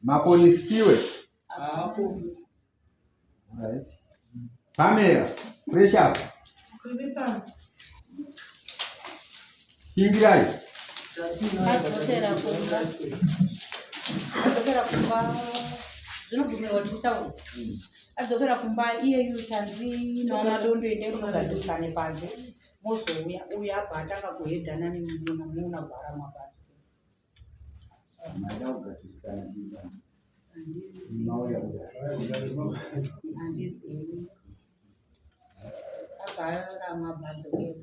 Makoni Sipiwe. Hapo. Right. Pamela Precious. Shingirai. Adzokera kumba. Adzokera kumba. Zvinobvumirwa kuti kutaura. Adzokera kumba iyeyu tanzi naona dondo ende munogadzirisane panze mozouya uyu abva atanga kuhedhana nemuna muona gwara mabata. Maida kugadzirisana chii? Mauya kudai. Handizivi. Abva aramwa abva adzokera.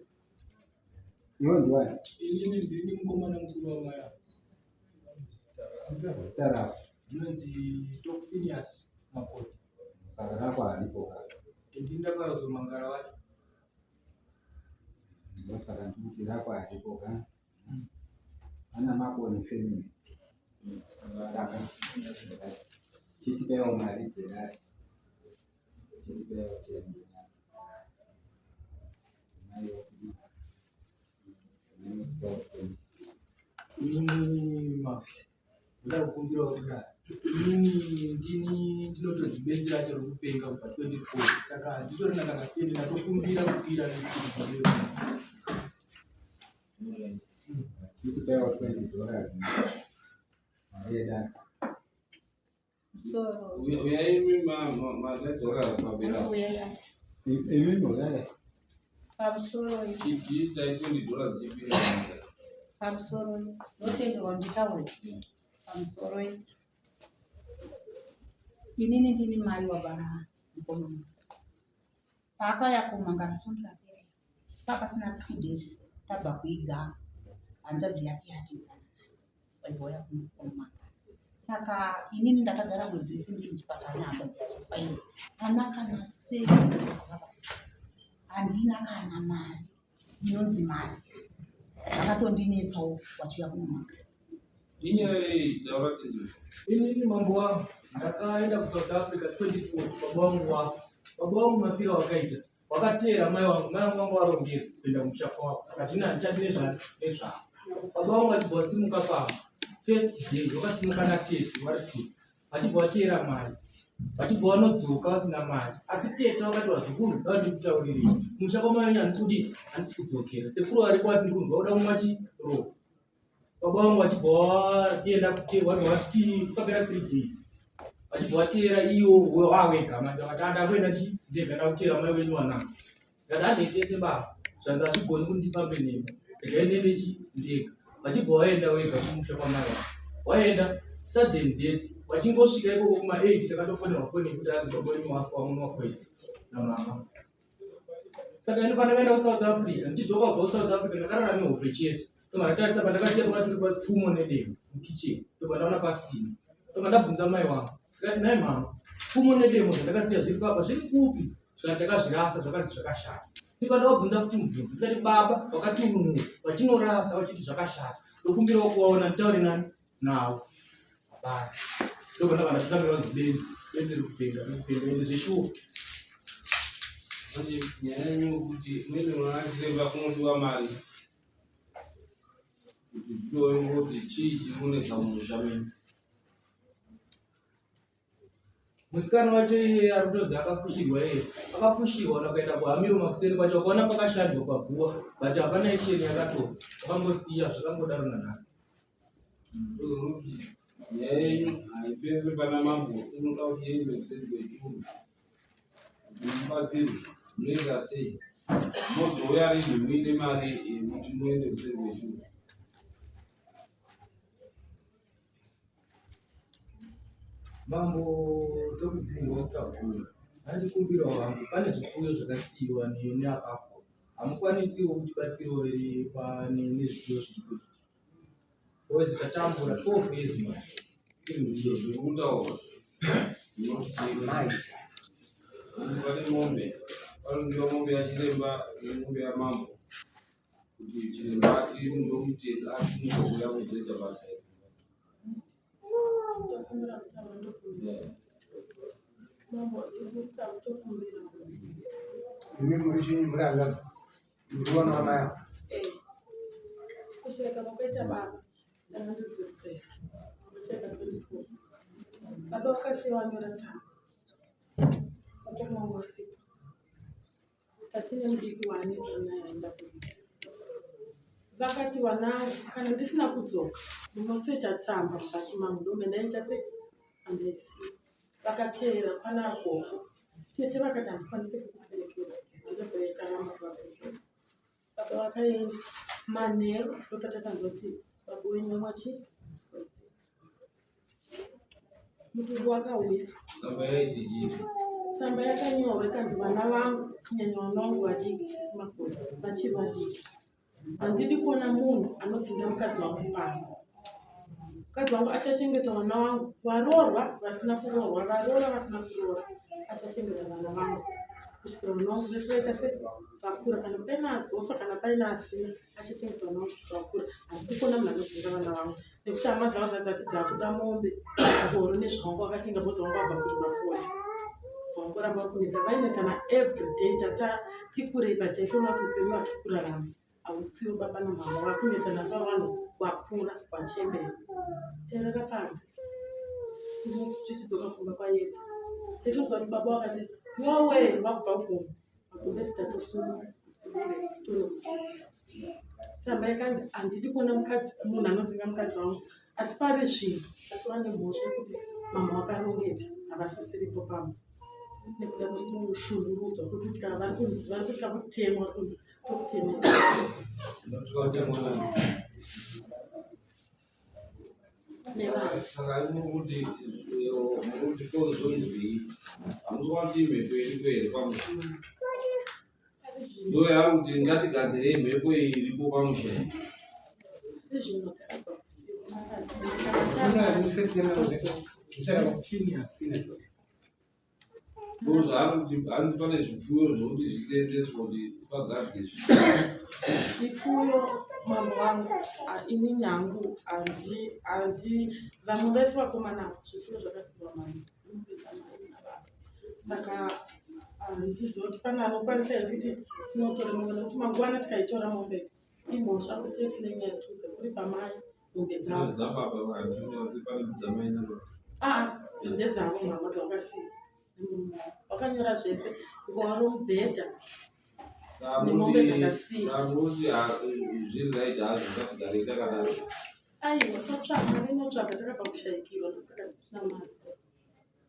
Iwe ndiwani? Inini ndini mukomana mukuru wamai ava. Zita rako. Ndinonzi Tokfinias Makoni. Saka rako haripo ka. Ndini ndakarozomangara wacho. Ndosaka ndikuti rako haripo ka. Ana Makoni family. Saka chitipaiwo mari dzedare. Chitipaiwo tende. Inini Max. Ndoda kukumbirawo kudai. Inini ndini ndinotonzi benzi racho rekupenga kubva 24 saka handitorina kana sende ndatokumbira kukwira nekuti Chitipaiwo 20 dollars. Mari yedare. Uyai imi madadzora mabira. Imi mudare. Pamusoro Chichiisai 20 dollars chipira. pamusoro ndotenderwa nditaure pamusoro inini ndini mai wabara mukomana paakauya kumangara svondo rapera papasina 2 days tabva kuiga hanzvadzi yake yatidzana nayo vaibva uya kumangara. Saka inini ndakagara mwedzi wese ndiri muchipatara nehanzvadzi yacho. Faini ana kana sei, handina kana mari inonzi mari. Vakatondinetsawo vachiuya kunomangara. Inyaya yei, taura tinzwe. Inini mambo wangu, ndakaenda kuSouth Africa 24 baba wangu wafa. Baba wangu mafiro wakaita wakateera mai wangu. Mai wangu vanga varongedza kuenda kumusha kwavo, akati ina handichadi nezvavo. Baba vangu vachibva vasimuka pamba first day, vakasimuka natete vari two, vachibva vateera mari, vachibva vanodzoka vasina mari. Asi tete vakati, "Vazukuru, dava ndikutaurirei, kumusha kwamai wenyu handisi kudii, handisi kudzokera. Sekuru variko vati ndikunzwa kuda kumwa chiro." Baba vangu vachibva vaenda vati kwapera 3 days vachibva vateera iyo wawega manje. Vakati, "Anda kuenda chi ndega, ndakuteera mai wenyu wananga." Ndati, "Handei baba." Zvanzi, "Hazvigoni kuti ndifambe nemba, regai ndiende chi ndega." Vachibva vaenda wega kumusha kwamai vangu. Waenda, sudden death. Vachingosvika ikoko kuma8 takatofonerwa foni yekuti hanzi baba wenyu wafa, wamunwa poison namama. Saka ini pandakaenda kuSouth Africa, ndichidzoka kubva kuSouth Africa, ndakarara nehope chete. Ndobva ndatarisa pandakasiya pakati pfumo nedemo mukicheni, ndobva ndaona pasina. Ndobva ndabvunza mai wangu, ndikati, "Nai mama, pfumo nedemo zvandakasiya zviri papa zviri kupi?" Zvikati, "Takazvirasa, zvakanzi zvakashata." Ndobva ndavabvunza futi mubvunzo, ndikati, "Baba vakatununura vachinorasa vachiti zvakashata, ndokumbirawo kuvaona nditaure nani nawo." Hapana. Ndobva ndabva ndatotambira kunzi benzi, benzi riri kupenga, riri kupenga. Ende zveshuwa. Manje nyaya yenyu kuti muende mwana chiremba kunodiwa mari. Kuti zvione kuti chii chiri kunetsa mumusha menyu. Musikana wacho iye ari kutonzi akafushirwa, iye akafushirwa. Nakaenda kuhamiro makuseni kwacho, akaona pakashandwa paguva, but hapana action yakatorwa, vakangosiya zvakangodaro nanhasi. Ndokuti nyaya yenyu haiperi pana mambo, inoda kuti iende kuseri kwechuru. Kuti mubatsirwe, munoita sei? Mozouya rini muine mari yekuti muende kuseri kwechuru? Mambo, tokubvunzwa kutaura handikumbirawo hangu, pane zvipfuyo zvakasiyiwa neakafa. Hamukwanisiwo kutibatsirawo here pane nezvipfuyo zviripo izvi? Because tatambura 12 years manje tiri mujeri. Zviri kutaura Mai. Pane mombe, panodiwa mombe yachiremba nemombe yamambo, kuti chiremba ndokuti asimuka kuuya kuzoita basa iri. Tokumbira kutaura, ndokumbira. Mambo, sister, tokumbira. Imi muri chinyi? Muri hanzvadzi? Muri vana vamai ava? Eh. Kushaika kwakaita baba, ndakandibvunzira. Kushaika 2012. Vakasiya vanyora tsamba. Mukoma wangu wasipo. Tatine mudiki waanetsa naye aenda kuno. Vakati vanangu kana ndisina kudzoka munosecha tsamba mubhachi mangu ndome ndaita sei andaisiya. Vakateera kwana gogo. Tete vakati handikwanise kukuperekedza. Tete bva yakaramba kuvaperekedza. Baba vakaenda manheru ndopatakanzwa kuti baba wenyu vamwa chii? Mutumbi wakauya. Tsamba yaiti chii? Tsamba yakanyorwa ikanzi vana vangu kunyanya vana vangu vadiki tisi makore vachiri vadiki. Handidi kuona munhu anodzinga mukadzi wangu pano. Mukadzi wangu achachengeta vana vangu varoorwa vasina kuroorwa varoora vasina kuroora achachengeta vana vangu kusvikira vana vangu vese vaita se vakura kana paine azofa kana paine asina achachengeta vana vangu kusvika vakura. Handidi kuona munhu anodzinga vana vangu nekuti hama dzavo dzadzati dzakuda mombe ngoro nezvavanga vakatenga bhozi vanga vabva kurima fodya vangoramba kunetsa vainetsana everyday tata tikurei but taitoona kuti upenyu hwatiri kurarama hausiwo baba namama vakunetsana savanhu vakura vachembera. Tairara panze tichidzoka kumba kwaedza taitoziva kuti baba vakati yowe vakubva kugomo magumbezi tatosunga kuti tione kutiza. Tsamba yakanzi handidi kuona mukadzi munhu anodzinga mukadzi wangu asi pari zvino tatova nemhosva yekuti mama vakarongedza havasisiripo pamba nekuda kwekushungurudzwa kwekutya vari kutya kutemwa vari kunzi tokutemera. Ndosvika kutemwa nani? Nevanhu. Saka muri kuti muri kuti kozonzwii? Hamusi kuti mhepo iripo here pamusha? Pari zvino Ndo yaari kuti ngatigadzirei mhepo iyi iripo pamusha. pari zvino takabva Phineas. Ndo zvaari kuti hanzi pane zvipfuyo zvokuti zviseenzeswe kuti pagadzirwe. Zvipfuyo mambo wangu inini hangu handi handi vamwe vese vakomana zvipfuyo zvakasiyiwa mai mombe dzamai nababa saka handizivi kuti pane anokwanisa here kuti tinotora mombe nekuti mangwana tikaitora mombe imhosva kuti tine nyaya dzekuripa mai mombe dzavo. Dzababa handina kuti pane dzamai nababa. Aa ndedzavo mama dzavakasiya nemurume wavo vakanyora zvese nguva romubhedha Nemombe dzakasiya. Samuti zviri right hazvo ngatigarei takadaro. Aiwa totsvaga rinotsvaga takabva kushaikirwa ndosaka tisina mari.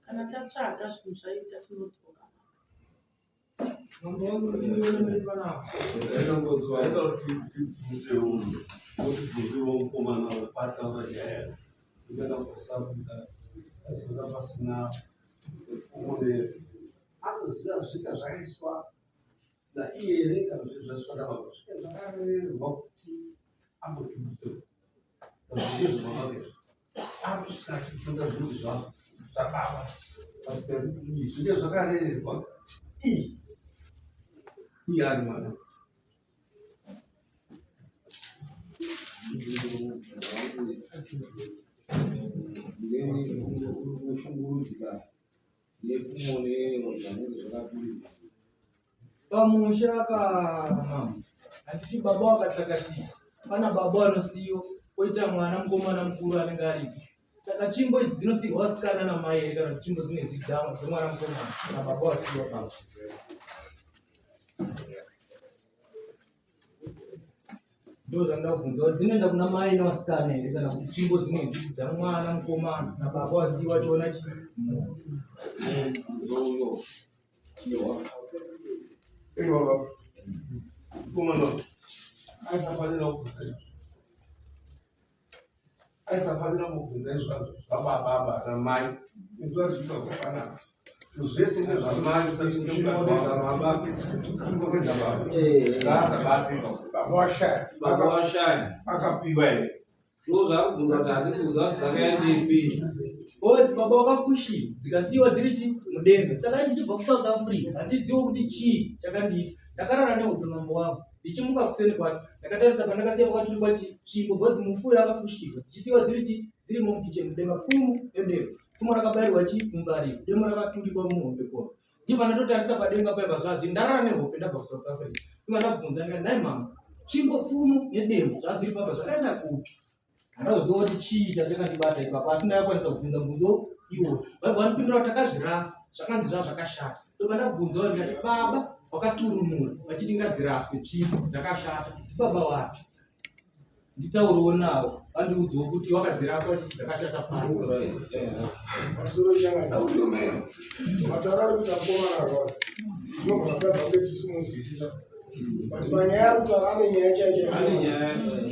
Kana tatsvaga zvinhu zvaita tinodzoka. Mambo wangu ndinoona muri panapa. Ainambodziwa Vaida kuti tibvunzewo kuti tibvunzewo mukomana wepataura nyaya ingada kusabuda azoona pasina umwe anoziva zvika zvakaiswa naiye here kana zvii zvaiswa nababa zvika zvakarerwa kuti ambotibvunzewo zvababa akusvika achibvunza zvinhu zvababa zvinge zvakarererwa kuti iyi iye ari mwana. Kushungurudzika nepfumo nezvanenge zvakaburirwa. Pamusha kana handiti baba wakatsakatika pana baba vanosiyiwa koita mwana mukomana mukuru anenge aripo. Saka tsvimbo idzi dzinosiyirwa vasikana namai here kana kuti tsvimbo dzinenge dzemwana mukomana nababa wasiyiwa pamba? Ndo zvanoda kubvunza kuti dzinoenda kuna mai nevasikana here kana kuti tsvimbo dzinenge dziri dzamwana mukomana nababa wasiyiwa chiona chii? Ndoyo chihwa. Baba mukomana aisafanira kubvunza izvo aisafanira kubvunza izvazvo zvababa namai inzwa zvisaubva panapa zvese ndezvamai usatindedzababa ngaasabate. Baba washaya. Baba washaya. Akapiwa here? Ndo zvaari kubvunza kuti hasi kuziva kuti dzakaendepi. Ozi baba wakafushiwa dzikasiyiwa dziri chi mudenga. Saka ndichibva kuSouth Africa handizivi kuti chii chakandiita. Ndakarara nehope mambo wangu. Ndichimuka kuseni kwacho ndakatarisa pandakasiya pakaturikwa tsvimbo bhozi mufuyo akafushiwa dzichisiyiwa dziri chi dzirimo mukicheni mudenga pfumo nedemo. Pfumo rakabayirwa chi mubariro demo rakaturikwa muhombe kona. Ndibva ndatotarisa padenga paiva zvazviri ndarara nehope ndabva kuSouth Africa. Ndibva ndabvunza ndikati nhai mama tsvimbo pfumo nedemo zvazviri papa zvakaenda kupi? Handina kuziva kuti chii chachakandibata ipapo asi ndakakwanisa kubvunza mubvunzo iwoyo. Vaibva vandipindura kuti takazvirasa zvakanzi zvava zvakashata. Ndobva ndabvunzawo ndikati baba wakaturumura vachiti ngadziraswe tsvimbo dzakashata ndibaba wapi? Nditaurewo navo vandiudzewo kuti wakadzirasa vachiti dzakashata pano. Pamusoro changa mataura ari kuita mukomana arwara tinogona kutadza kunge tisu munzwisisa but panyaya ari kutaura ane nyaya chaiyo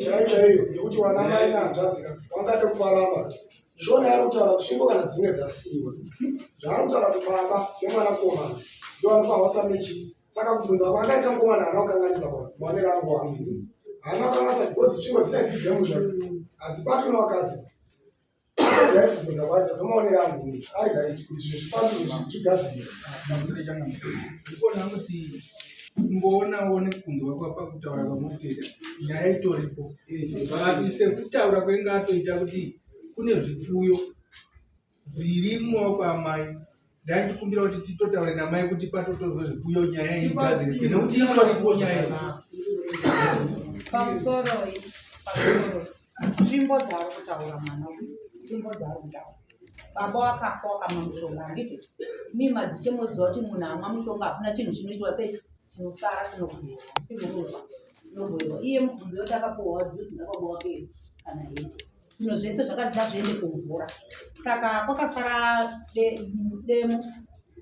chaiyo chaiyo yekuti wana mai nehanzvadzi ka wangade kuparamba shona yaari kutaura tsvimbo kana dzinge dzasiiwa zvaari kutaura kuti baba nemwanakomana ndo vanofanira vasamechi saka kubvunza kwaakaita mukomana haana kukanganisa kwa maonero angu wangu haana kukanganisa because tsvimbo dzine dzidzemusha hadzibatwi nevakadzi right kubvunza kwacho semaonero angu ini ari right kuti zvinhu zvifambire zvigadzirise ndikuona kuti kungoonawo nekunzwa kwapakutaura kwamuri kuita nyaya itoripo but sekutaura kwenge atoita kuti kune zvipfuyo zviri mumaoko amai ndandikumbira kuti titotaure namai kuti patotorwe zvipfuyo nyaya iyi igadziriswe nekuti itoripo nyaya iyi pamusoroi pamusoroi nzvimbo dzaari kutaura mwana uyu nzvimbo dzaari kutaura baba wakafa wakamwa mushonga handiti mi madzishe moziva kuti munhu amwa mushonga hakuna chinhu chinoitwa sei chinosara chinogoerwa chinogoerwa chinogoerwa iye mubvunzo yoti akapuhwa juzi nababa wake kana hei zvino zvese zvakanzi ngazviende kumvura saka kwakasara demo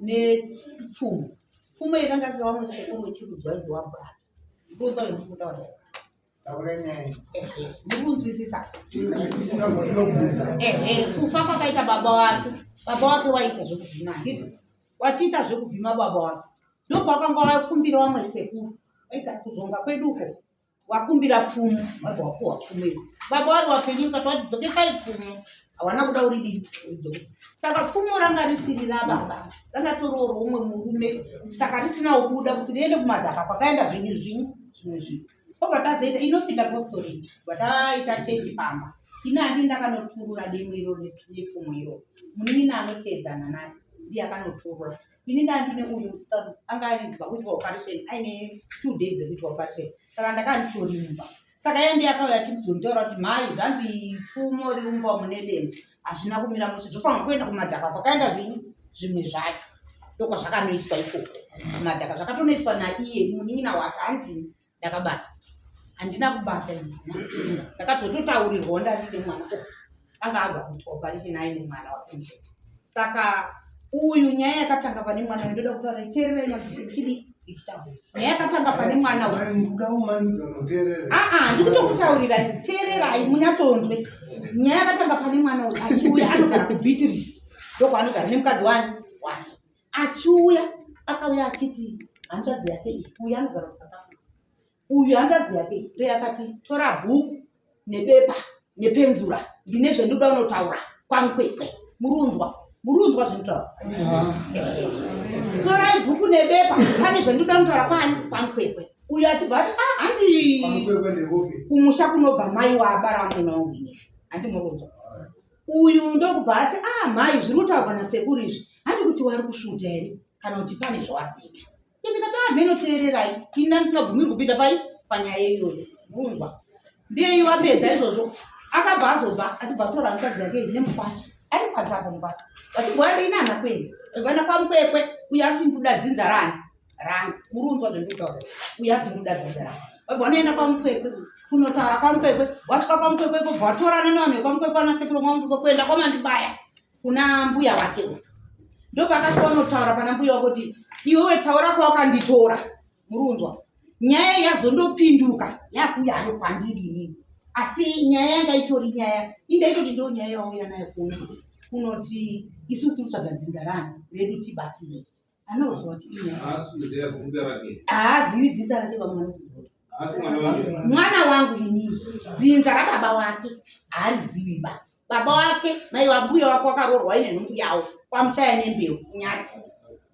nepfumo pfumo iri ranga riri vamwe sekuru wechirudzwa idzi wabhuraka ndikuudzwa zvandiri kutaura ndikunzwisisa ehe kufa kwakaita baba wake baba wake waita zvekuvhima handiti wachiita zvekuvhima baba wake ndokwakanga wakumbira vamwe sekuru waigara kuzonga kwedu uko wakumbira pfumo wabva wapuwa pfumo iro baba wari wapenyu ukati wati dzokesai pfumo hawana kuda uridii uridzokesa saka pfumo ranga risiri rababa ranga toriwo roumwe murume saka risinawo kuda kuti riende kumadhaka kwakaenda zvinyu zvinyu zvimwe zvinhu obva tazoita inopinda postori bva taita chechi pamba ini handi ndakanoturura demo iro nepfumo iro munin'ina anoteedzana naye ndiye akanoturura ini ndandine uyu musikana anga aibva kuitwa operation aine two days dzekuitwa operation saka ndakanditori mumba saka iye ndiye akauya achizonditaura kuti mhai zvanzi pfumo riri mumba mune demo hazvina kumira mushe zvofanirwa kuenda kumadhaka kwakaenda zvinyi zvimwe zvacho ndokwazvakanoiswa ikoko kumadhaka zvakatonoiswa naiye munin'ina wake handini ndakabata handina kubata ndakazototaurirwawo ndandine mwana oh, anga abva kuitwa operation aine mwana wake mucheche saka uyu nyaya yakatanga pane mwana uyu ndoda kutaura teererai madzishe chidi ichitaura nyaya yakatanga pane mwana uyu aa ndikutokutaurirai teererai munyatsonzwe nyaya yakatanga pane mwana uyu achiuya anogara kubeatrice ndokwaanogara nemukadzi wani wake achiuya akauya achiti hanzvadzi yake iyi uyu anogara kusouth africa uyu hanzvadzi yake iyi ndoyakati tora bhuku nebepa nepenzura ndine zvendoda unotaura kwamukwekwe murunzwa murunzwa zvinotaura torai bhuku nebepa pane zvendoda unotaura kwani kwamukwekwe uyu achibva ati ah, handi kumusha kunobva mai waabara mwena wangu ini handi murunzwa uyu ndokubva ati ah mhai zviri kutaurwa nasekuru izvi handi kuti wari kusvuta here kana kuti pane zvawari kuita ndikati ah mheno teererai ini ndandisingabvumirwi kupinda pai panyaya iyoyo murunzwa ndiye wapedza izvozvo akabva azobva achibva atora hanzvadzi yake nemukwasha ari panze apo mukwasha vachibva vadei nana kwenu vana kwamukwekwe uyo akuti ndoda dzinza rani rangu murunzwa zvendikutaura uyo akuti ndoda dzinza rangu vabva vanoenda kwamukwekwe kunotaura kwamukwekwe wasvika kwamukwekwe kobva watorana nevanhu vekwamukwekwe anasekuru mwamukwekwe kuenda kwamandibaya kuna mbuya wake uyu ndopakasvika unotaura pana mbuya wako kuti iwewe taura kwawakanditora murunzwa nyaya yazondopinduka yakuya hayo kwandiri inini asi nyaya yanga itori nyaya indaitoti ndo nyaya yawauya nayo kuno kunoti isusu tiri kutsvaga dzinza rani redu tibatsirei anoziva kuti haazivi dzinza rake vamwe mwana wangu inini dzinza rababa wake haarizivi ba baba wake mai vambuya wake wakaroorwa ine nhumbu yawo kwamushaya nembeu nyati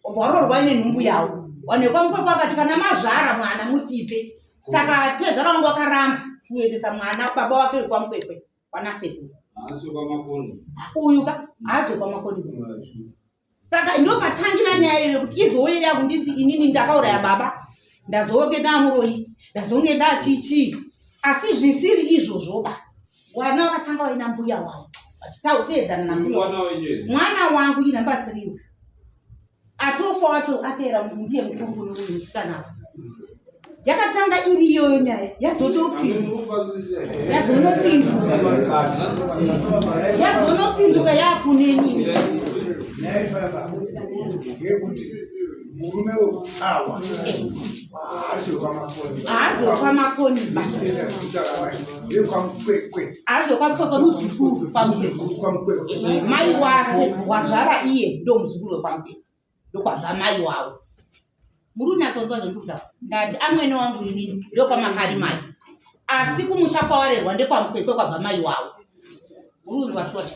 obva waroorwa ine nhumbu yawo vanhu vekwamukwe kwakati kana mazvara mwana mutipe saka tezvara wangu wakaramba kuendesa mwana baba wake wekwamukwekwe kwanasekuru uyu ka haazi wekwamakoni saka ndopatangira nyaya iyoyo kuti izouye yakundinzi inini ndakauraya baba ndazonge ndamuroyi ndazonge ndachichii asi zvisiri izvozvoba Wana wakatanga waina mbuya wavo vachitateedzana nambuya. Mwana wangu inamba 3 uyu. Atofa wacho ateera ndiye mukuru kune uyu musikana. Yakatanga iri iyoyo nyaya yazotopinduka. Yazonopinduka yakuneni. Nyaya ipapa yekuti murume wekuawa haasi wekwamakoni. Haasi wekwamakoni. Ndekwamukwekwe. Haasi wekwamukwekwe muzukuru kwamukwekwe. Mai wake wazvara iye ndo muzukuru wekwamukwekwe. Ndokwabva mai wavo. Muri kunyatsonzwa zvandiri kutaura. Ndati amwene wangu inini ndokwamakari mai. Asi kumusha kwawarerwa ndekwamukwekwe kwabva mai wavo. Muri kunzwa shona.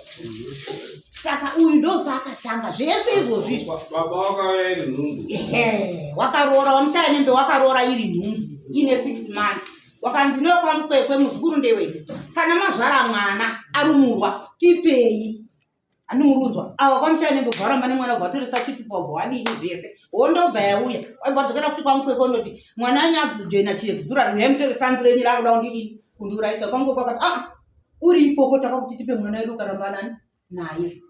Saka uyu ndopaakatanga zvese izvozvi izvi. Baba wakauya iri nhumbu. Ehe, wakaroora wamushaya nembe wakaroora iri nhumbu ine 6 months. Wakanzi ndokwamkwekwe muzukuru ndewedu. Kana mazvara mwana arumurwa tipei. Anomurunzwa. Awa kwamushaya nembe ubva waramba nemwana ubva watoresa chitupa ubva wadini zvese. Hondo bva yauya. Waibva wadzokera futi kwamukwekwe undoti mwana anyajoina chiexura ruyai mutoresa nzuro yenyu rakuda kundidini kundiurayisa. Kwamukwekwe akati ah uri ikoko takakuti tipe mwana wedu ukaramba nani naye.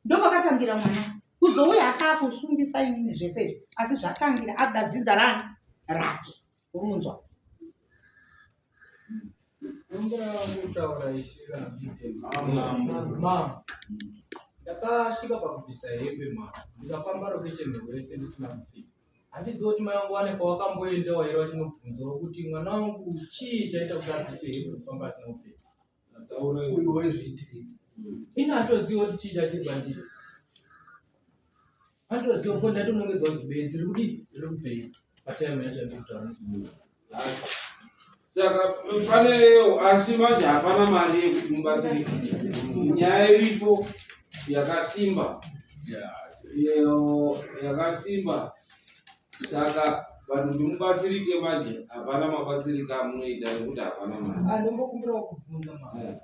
Ndopakatangira mwana kuzouya akakusungisa inini zvese izvi asi zvatangira akuda dzinza rani rake urunzwa. Ma, ndakasvika pakubvisa hembe ma, ndikafamba rokesheni rwese ndisina kupfeka. Handizivi kuti mai vangu vane kwawakamboendawo here vachinobvunzawo kuti mwana wangu chii chaita kuti abvise hembe kufamba asina kupfeka. Uyu wezviitiri. Ini hatozivi kuti chii chatiri pandiri. Hatozivi ko ndatonongedza kunzi benzi riri kudii riri kubheka pataimu yacho yandiri kutaura. Saka panewo asi manje hapana mari yekuti mubatsirike. Nyaya iripo yakasimba. Yakasimba. Saka vanhu kuti mubatsirike manje hapana mabatsirike amunoita nekuti hapana mari. Ndombokumbirawo kubvunza ma.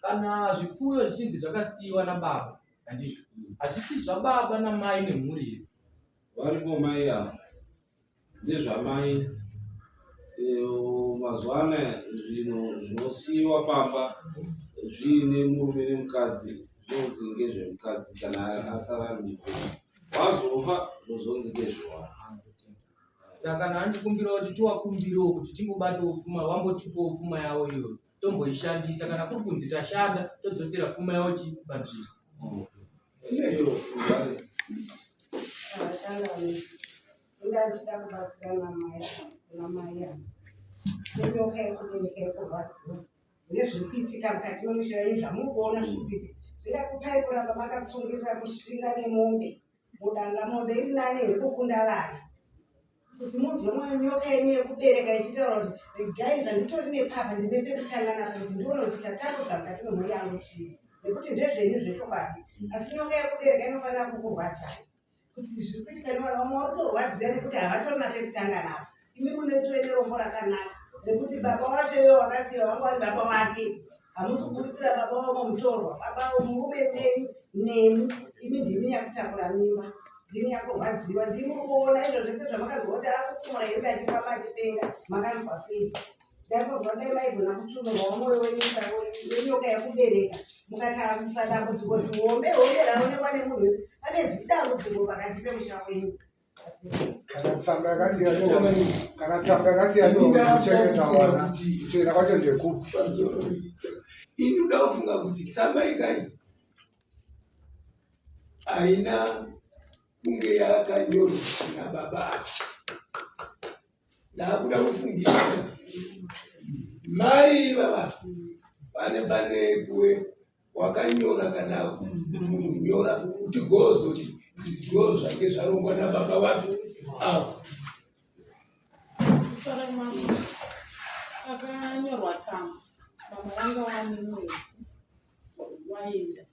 Kana zvipfuyo zvichinzi zvakasiyiwa nababa, handizvo? Hazvisi zvababa namai nemhuri here? Varipo mai ava. Ndezvamai mazuva anaya zvinhu zvinosiyiwa pamba zviine murume nemukadzi zvinonzi ngezvemukadzi kana asara ari mupenyu. Wazofa zvozonzi ngezvewana. Saka kana andikumbirawo kuti tiwakumbirewo kuti tingobatawo pfuma vambotipawo pfuma yavo iyoyo tomboishandisa kana kuri kunzi tashanda todzosera pfuma yavo chi panzvimbo. Iyo ugare. Inga ndichida kubatsira namai ava senyoka yekubereka yekurwadziwa nezviri kuitika mukati memusha wenyu zvamuri kuona zviri kuitika zvingakupai kuramba makatsungirira kushinga nemombe mudanga mombe iri nani here kukunda vana kuti munzwe mwoyo nyoka yenyu yekubereka ichitaura kuti regai zvanditori nepapa ndine pekutanga napo kuti ndione kuti chatambudza mukati memhuri yangu chii nekuti ndezvenyu zvechokwadi asi nyoka yekubereka inofanira kukurwadzai kuti zviri kuitika nevana vamwe vari kutorwadziwa nekuti havatorina pekutanga napo imi munotove nerombo rakanaka nekuti baba wacho iwe wakasiya vanga vari baba wake hamusi kuburitsira baba wavo mutorwa baba murume wenyu nemi imi ndimi nyakutakura mimba ndimi nyakurwadziwa ndimi kuona izvo zvese zvamakanzwa kuti akukumura hembe achifamba achipenga makanzwa sei ndaibva dai maigona kutsunurwawo mwoyo wenyu wenyoka yekubereka mukatarisa dambudziko zihombe hombe raonekwa nemunhu wese pane zidambudziko pakati pemusha wenyu. Kana tsamba yakasiya kana tsamba yakasiya kuchengeta vana kuchena kwacho ndekupi? Ini uda kufunga kuti tsamba ikai haina kunge yakanyorwa nababa ava. Ndakuda kufungira mai baba vane kuwe wakanyora kana kuti munhu nyora kuti gozoti go zvange zvarongwa nababa wapi avo. Musoro mwangu akanyorwa tsamba baba vanga vane mwedzi waenda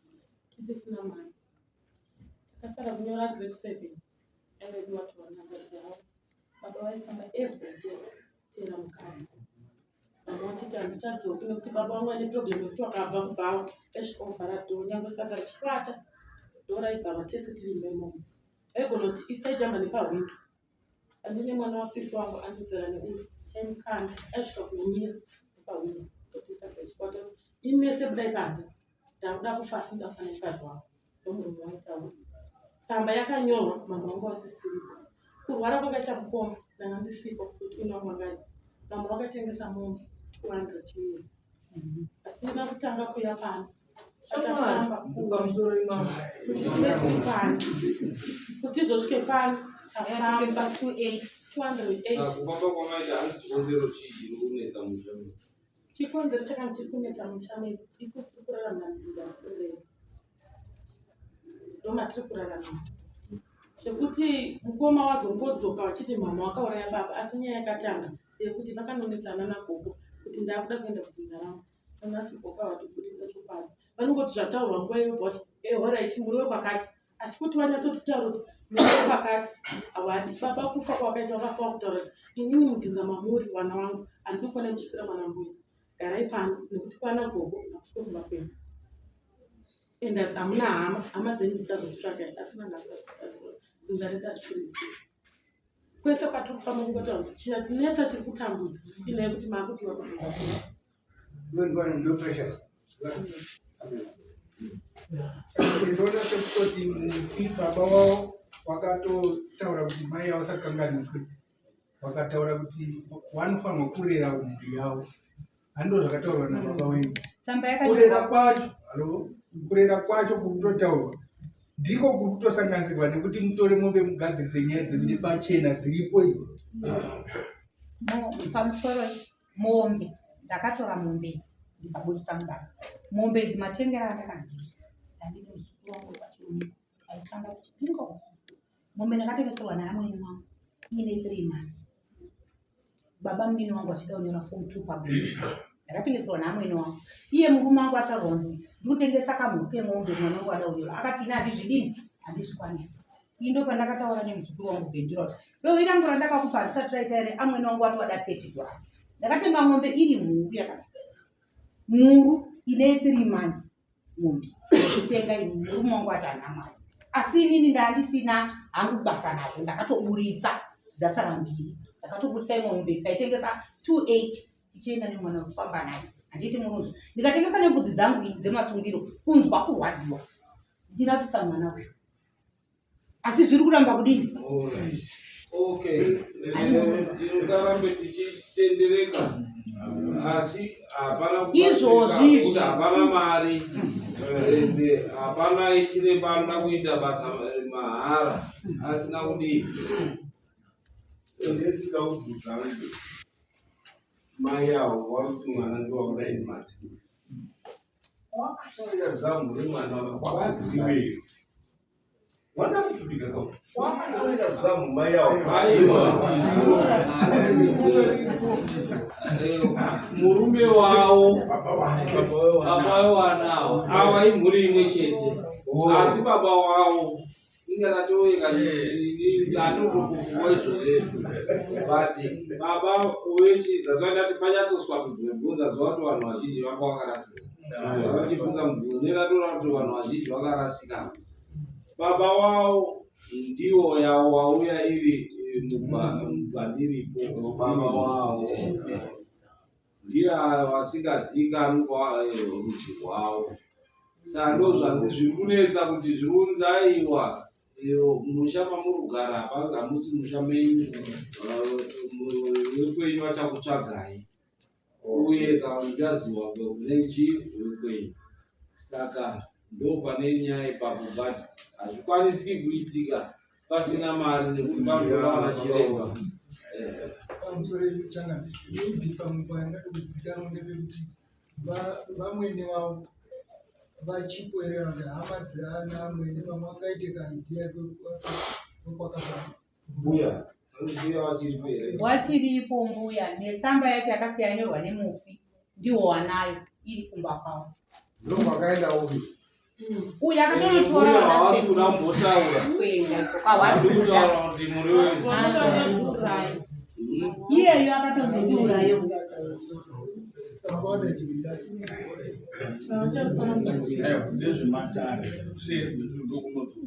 tisisina mari takasara kunyora grade 7 airediwa tuvanhamba dzavo baba vaifamba everyday teera mukadzi vamwe vachiti handichadzoki nekuti baba vangu vane problem yekuti wakabva kubhawa esvika ovhara dhoo nyangwe saka richikwata dhoo raivharwa tese tiri mumba imomo aigona kuti isaijamba nepahwindo andine mwana wasisi wangu andizera neuyu taimukanda aisvika kunomira nepahwindo kuti saka ichikwata. Imese budai panze ndakuda kufa asi ndakufa nemukadzi wangu ndomurume waitaura tsamba yakanyorwa mambo wangu wasisiripo kurwara kwakaita mukoma ndanga ndisipo kuti une wangu wangai vamwe vakatengesa mombe 200 years hatina kutanga kuya pano takafamba pamusoro imamo kuti tive tiri pano kuti tizosvike pano tafamba 208 Kufamba kwamaita hanzi chikonzero chii chiri kunetsa musha medu? Chikonzero chakanga chiri kunetsa musha medu isu tiri kurarama nzira isirei ndomatiri kurarama zvekuti mukoma wazongodzoka vachiti mama wakauraya baba asi nyaya yakatanga yekuti vakanonetsana nagogo kuti ndakuda kuenda kudzinza rangu nanhasi gogo havadi kubudisa chokwadi vanongoti zvataurwa nguva iyo voti ehoraiti muri wepakati asi kuti vanyatsotitaura kuti muri wepakati havadi baba kufa kwavakaita vakafa vakutaura kuti inini mudzinza mamuri vana vangu handidi kuona muchikwira mwana mbuya garai pano nekuti kwana gogo hakusi kumba kwenyu and hamuna hama hama dzenyu dzichazokutsvagai asi nanhasi dzinza redu hatichirizivi kwese kwatiri kufamba kungotaura kuti chinetsa chiri kutambudza inyaya yekuti maakudiwa kudzinza kwenyu Ndinoona sekutoti mufi baba wavo wakatotaura kuti mai avasakanganiswe vakataura kuti vanofanirwa kurera mhuri yavo hando zvakataurwa nababa wenyu kurera kwacho halo kurera kwacho kuri kutotaurwa ndiko kuri kutosanganisirwa nekuti mutore mombe mugadzirise nyaya dzemune pachena dziripo idzi pamusoro mombe ndakatora mombe ndikabudisa mudaro mombe idzi matengero andakadziita ndandine muzukuru wangu wepachirumiko aishanda kuchipingo mombe ndakatengeserwa naamwene wangu iine three months baba munini wangu achida kunyora form two pabhuku ndakatengeserwa naamwene wangu iye murume wangu ataronzi ndikutengesa kamhuku kemombe mwana wangu ada kunyora akati ini handizvidini handizvikwanisi ini ndopandakataura nemuzukuru wangu bhendura kuti dovi rangu randakakupa harisati raita here amwene wangu wati wada 30 dollars ndakatenga mombe iri mhuru yakadai mhuru ine three months mombe kutenga ini murume wangu ati handina mari asi inini ndandisina hangu basa nazvo ndakatoburitsa dzasara mbiri ndakatoburitsa imwe mombe ndikaitengesa 280 tichienda nemwana wekufamba naye handiti murunzwa ndikatengesa nembudzi dzangu ini dzemasungiro kunzwa kurwadziwa ndirapisa mwana uyu asi zviri kuramba kudini okay tingarambe tichitendereka asi hapana izvozvi kuti hapana mari ende hapana chiremba anoda kuita basa mahara asina kudii ndinoda kubvunza mai avo vakuti mwana ndiwakuda mati wakatorera zamu remwana wakazive wana kusvika ka wakatorera zamu mai avo aiwa murume wavo baba wevanawo ava imhuri imwe chete asi baba wavo inga ratoweka anotokufuwa izvozvo but baba wechi that's why ndati pachatoswa mubvunzo that's why kuti vanhu vazhinji vanga vakarasika vachibvunza mubvunzo neratora kuti vanhu vazhinji vakarasika baba wavo ndiwo yawo wauya iri mubvandiripo baba wavo ndiye vasingazivikanwi rudzi rwavo saka ndozvanzi zviri kunetsa kuti zviri kunzi aiwa musha mamuri kugara hamusi musha menyu wekwenyu vachakutsvagai uye kana muchaziwa nechi wekwenyu saka ndopane nyaya ipapo but hazvikwanisiki kuitika pasina mari nekuti panotoda vana chiremba pamusoro changa maybe pamwe pangada kuzikanwa ndepekuti vamwene vavo vachipo here kana kuti hama dzeana amwene vamwe vangaite kaidea kwekwakabva mbuya mbuya vachiripo here wachiripo mbuya netsamba yacho yakasiya yanyorwa nemufi ndiwo wanayo iri kumba kwavo ndokwakaenda uyu uyu akatonotora Mbuya havasi kuda kumbotaura kuenda Havadi kutaura kuti muri wenyu iyeyo akatonzi ndiurayo Ndezvematare kuseri ndokunozo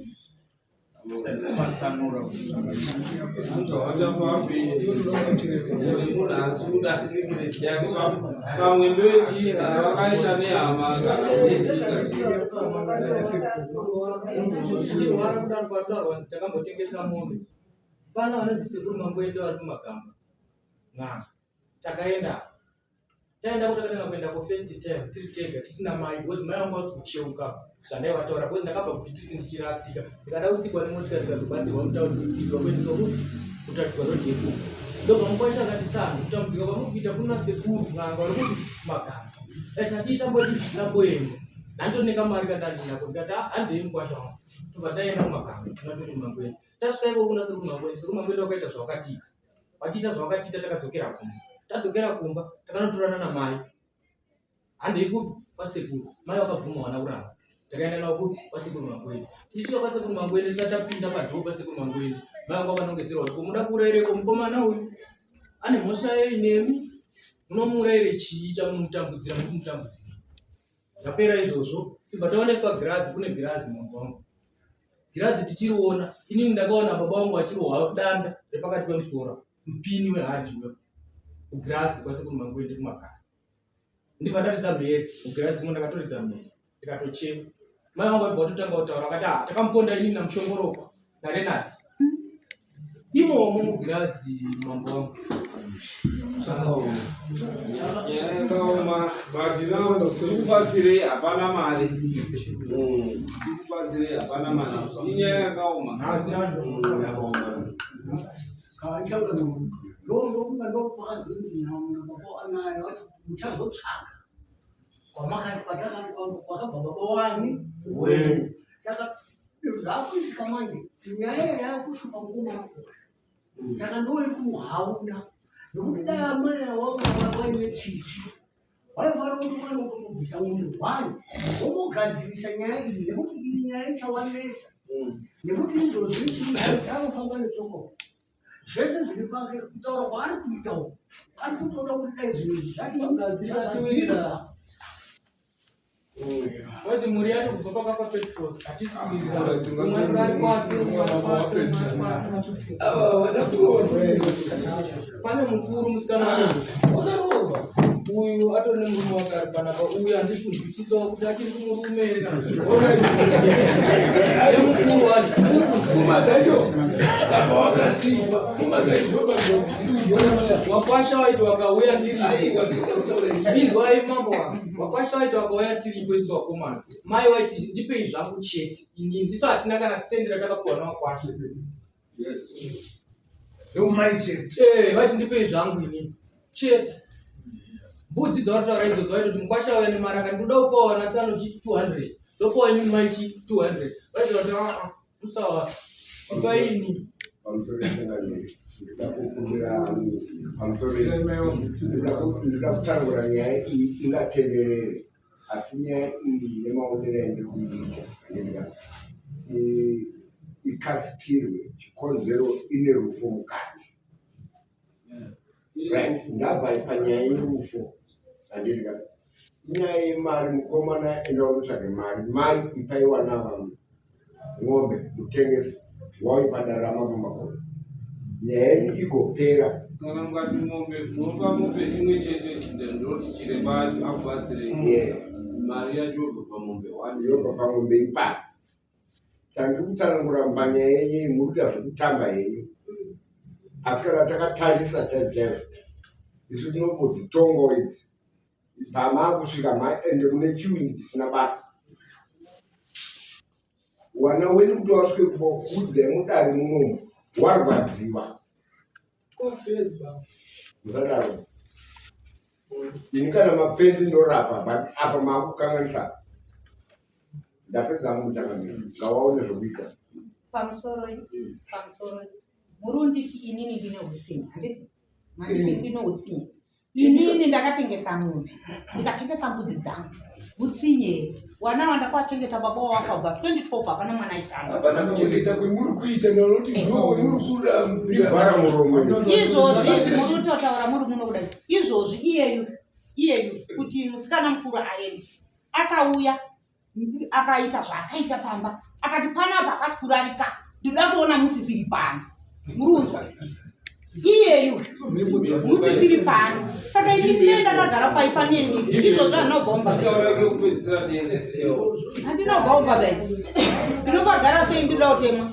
Pamwe ndoechii kana vakaita nehama kana tichirwara kudaro kwataurwa nzi takambotengesa mombe pana vanonzi sekuru mamboenda vari kumagamba n'anga takaenda taenda ko takatanga kuenda ko first time tiri tega tisina mai because mai vangu vasi kucheuka zvandaivataura because ndakabva kupitisi ndichirasika ndikada kutsikwa nemotikari ndikazobatsirwa mutauni kuidzwa kuendeswa ku kutatidzwa rodi yekuku ndobva mukwasha akati tsano kutambudzika kwamuri kuita kuna sekuru n'anga vari kuti magamba eh, tadii tambodi tamboenda ndanditoneka mari kandandinako ndikati ah, handei mukwasha wangu tobva taenda kumagamba kuna sekuru mangwenda tasvika ikoko kuna sekuru mangwenda sekuru mangwenda wakaita zvawakatiita Vatiita zvavakatiita takadzokera kumba. Tadzokera kumba takanotorana namai. Handei kupi kwasekuru. Mai vakabvuma vana kuramba. Takaenda navo kupi kwasekuru Mangwende. Tichisvika kwasekuru Mangwende tisati tapinda padhoo pasekuru Mangwende. Mai vangu vakanongedzerwa kuti muda kuuraireko mukomana uyu. Ane mhosva yei nemi? Munomuuraire chii chamunomutambudzira muchimutambudzira? Zvapera izvozvo tibva taoneswa girazi kune girazi mambo wangu. Girazi tichiriona inini ndakaona baba vangu vachirohwa danda repakati pemusoro mupini wehaji uyo kugirazi kwasekuru Mangwende kumakara. Ndibva ndaridza mhere mugirazi imo ndakatoridza mhere ndikatochema. Mai vangu vaibva vatotanga kutaura vakati ah takamuponda inini naMushongorokwa naRenard. Imomo mugirazi mambo wangu. Yakaoma but now tikubatsirei hapana mari. Tikubatsirei hapana mari. Inyaya yakaoma. Muchazotsvaka kwamakati kwatakati kwakabva baba wani wenyu saka zvakuitika manje nyaya yakushupa mukomana uyu saka ndoiri kumuhauna nekuti dai amai awanga vaine tsitsi vaifanira kuti mwana utomubvisa mwombe one vomogadzirisa nyaya iyi nekuti iyi nyaya ichawanetsa nekuti izvozvi anofamba netsoka zvese zviri pake kutaura kwaari kuita uku ari kutoda kuti dai zvinhu izvi zvadii Kozi mhuri yacho kubva kwakafa Petros hatisi pane mukuru musikana wakaroorwa uyu atori nemurume wake ari panapa uyu handisi kunzwisisawo kuti achiri kumurume here kana nemukuru wacho pfuma dzacho baba wakasifa pfuma dzacho wakwasha waiti wakauya ndiri inzwai mambo wangu Wakwasha waiti wakauya tiripo isu wakomana. Mai waiti ndipei zvangu chete inini. Isu hatina kana sendi ratakapiwa nawakwasha. Ndeumai chete. Eh, vaiti ndipei zvangu inini. Chete. Mbudzi dzawataura idzodzo vaiti kuti mukwasha auya nemari akati ndoda kupawo vana tsano chi 200. Ndopawo inini mai chi 200. Vaiti vati ah ah musawa. Ipai inini. Pamusoro petangamiri ndinoda kukumbira pamusoro ndinoda kutsanangura nyaya iyi ingatenderere asi nyaya iyi nemaonero yandiri kuiita andika ikasikirwe chikonzero ine rufo mukati right ndabva panyaya yerufu andika inyaya yemari mukomana enda unotsvage mari mai ipai wana vamwe ng'ombe mutengesi wauye padarama pamakore nyaya yenyu igopera kana mukati mombe munopa mombe imwe chete ndoti chiremba akubatsirei Yeah. mari yacho yobva pamombe one yobva pamombe ipapo tandiri kutsanangura manyaya yenyu iyi muri kuita zvekutamba henyu asi kana takatarisa chaizvo chaizvo isu tinombodzitongawo idzi pamaakusvika ende mune chiwini chisina basa wana wenyu kuti wasvike kuudzai mudare munomu warwadziwa musadaro ini kana mapenzi ndorapa but apa maakukanganisa ndapedza hangu mutangamiri ngawaone zvokuita pamusoro pamusoro muri unditi inini ndine utsinye handiti manditi ndine utsinye inini ndakatengesa mombe ndikatengesa mbudzi dzangu utsinye wana wandakawachengeta baba wawafa kubva 2012 hapana mwana aishanda hapana kuchengeta kwemuri kuita nekuti ndiwo wemuri kurambira muromo izvozvi muri kutotaura muri muno kudai izvozvi iyeyu iyeyu kuti musikana mukuru aende akauya akaita zvaakaita pamba akati panapa hapasi kurarika Ndinoda kuona musisiri pano. Murunzwa. Iyeyu musisiri pano. Saka ini ndine ndakagara pai paneni. Ndizvo zvanobomba. Handinobomba dai. Ndinopagara sei ndinoda kutemwa.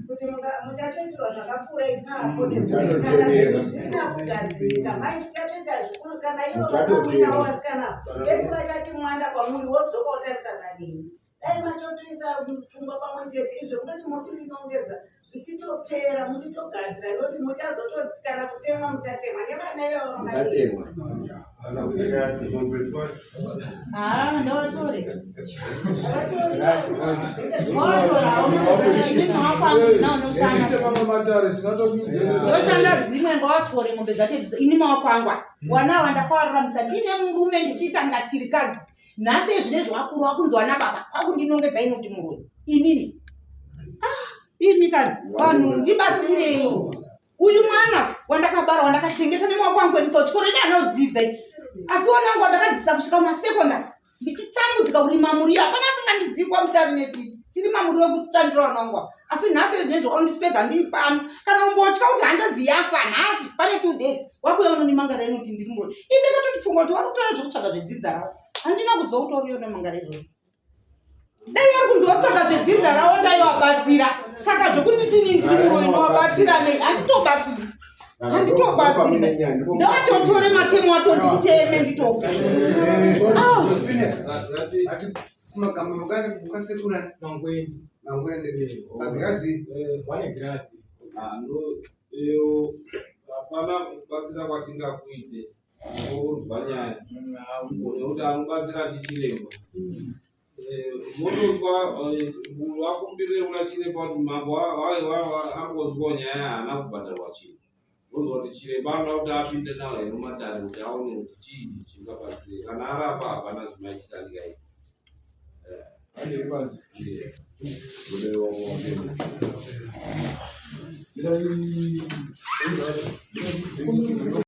Kuti muchatoitirwa zvakapfuura ipapo kana zvinhu zvisina kugadzirika mai zvichatoita zvikuru kana ivo vakamuinawo vasikana vese vachati mwanda kwamuri wodzoka wotarisana neni dai matotoisa pfungwa pamwe chete izvo kutoti motorinongedza zvichitopera muchitogadzira nekuti muchazoto kana kutemwa muchatemwa nevana ivavo Muchatemwa. Ah, ndovatore. Ndoshanda dzimwe ngavatore mombe dzacho idzo ini maoko angu aya. Wana awa ndakawararamisa ndine murume ndichiita ngatirikadzi. Nhasi zvinezvi wakuru wakunzi wana baba kwakundinongedza ini kuti murume. Inini. Ah, imi kani vanhu ndibatsirei. Uyu mwana wandakabara wandakachengeta nemaoko angu endisa kuchikoro ine anodzidza asi wanangu wandakadzidzisa kusvika kumasekondari ndichitambudzika kurima muriwo hapana asingandizivi kwamutari nepi chirima muriwo kuchandira wanangu asi nhasi zvinezvo ondisipedza ndiri pano kana umbotya kuti hanzvadzi yafa nhasi pane 2 days wakuya unondimangara inoti ndiri muroi ii ndakatotifunga kuti wari kutora zvekutsvaga zvedzidza ravo handina kuziva kuti wari uyo mangara izvozvo dai vari kunzi vatsvaga zvedzinza ravo dai vabatsira saka zvokunditi ini ndiri muroyi ndovabatsira nei handitobatsiri handitobatsiri ndovatotore matemo ato nditeme nditofa Hapana kubatsira kwatingakuite unonzwa nyaya nekuti anobatsira ndichiremba mononzwa vakumbirire kuna chiremba kuti mambo ambonzwawo nyaya haana kubhadharwa chinhu unonzwa kuti chiremba anoda kuti apinde nawo here mumatare kuti aone kuti chii chingabatsire kana arapa hapana zvimaichitandika izvi.